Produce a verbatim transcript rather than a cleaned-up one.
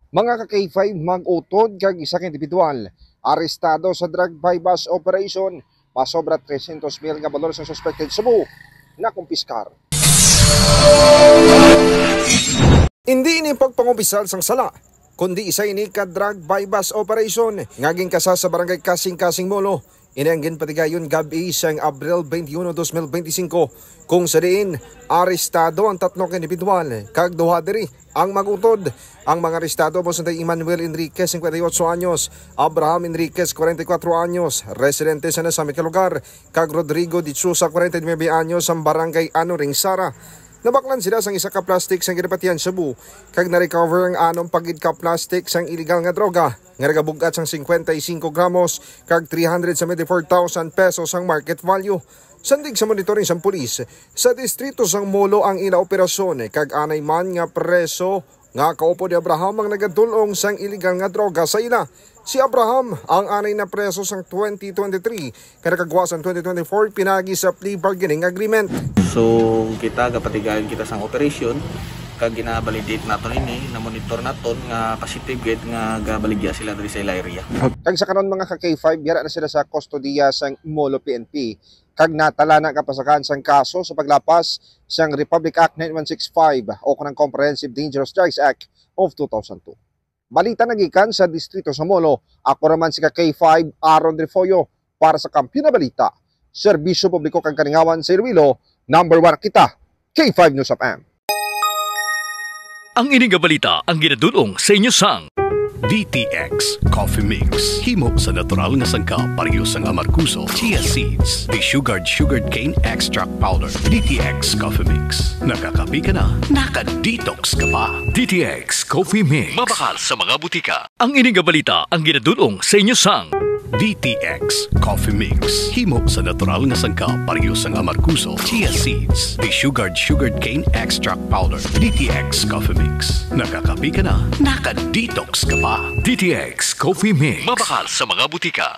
Mga ka-K five, mag-utod kag isa ka individual arestado sa drug buy-bust operation. Masobra tresyentos mil nga balor sang suspected shabu nakumpiskar. Indi ini pagpangupisal sang sala, kundi isa ini ka drug buy-bust operation nga ginkasa sa Barangay Kasing-Kasing, Molo. Ini ang ginpatigayon gab-i sang Abril twenty-one, dos mil benti singko, kung sa diin arestado ang tatlo ka individual kag duha diri ang mag-utod. Ang mga arestado amo sina Emmanuel Enriquez, singkwenta y otso anyos, Abraham Enriquez, kwarenta y kwatro anyos, residente sa nasambit nga lugar, kag Rodrigo de Sousa, kwarenta y nuebe anyos, ang barangay Anuring, Sara. Nabaklan sila sang isa ka plastic sang ginapatihan shabu, kag na-recover ang anom pa gid ka plastic sang iligal nga droga nga nagabug-at sang singkwenta y singko gramos kag three hundred seventy-four thousand pesos ang market value. Sandig sa monitoring sang pulis, sa distrito sang Molo ang ila operasyon, kag anay man nga preso nga kaupod ni Abraham ang nagadul-ong sang iligal nga droga sa ila. Si Abraham ang anay na preso sang twenty twenty-three, nga nakagwa sang twenty twenty-four pinagi sa plea bargaining agreement. So, kita, gapatigayon kita sang operasyon, kag gina-validate naton ini, na-monitor naton nga positive gid nga gabaligya sila diri sa ila area. Kag sa karon, mga ka-K five, yara na sila sa kustodiya sang Molo P N P, kag natala na ang kapasakan sang kaso sa paglapas sang Republic Act nine one six five o kanang Comprehensive Dangerous Drugs Act of two thousand two. Balita nagikan sa distrito sa Molo, ako naman si ka-K five, Aaron Refollo, para sa Kampiyon na Balita, Serbisyo Publiko kag Kalingawan sa Iloilo. Number one kita, K five News F M. Ang ini nga balita ang ginadul-ong sa inyo sang D T X Coffee Mix. Himo sa natural nga sangkap, pareho sang amargoso, chia seeds, desugared sugarcane extract powder. D T X Coffee Mix. Nakakape ka na, naka-detox ka pa. D T X Coffee Mix. Mabakal sa mga butika. Ang ini nga balita ang ginadul-ong sa inyo sang D T X Coffee Mix. Himo sa natural nga sangkap, pareho sang amargoso, chia seeds, desugared sugarcane extract powder. D T X Coffee Mix. Nakakape ka na, naka-detox ka pa. D T X Coffee Mix. Mabakal sa mga butika.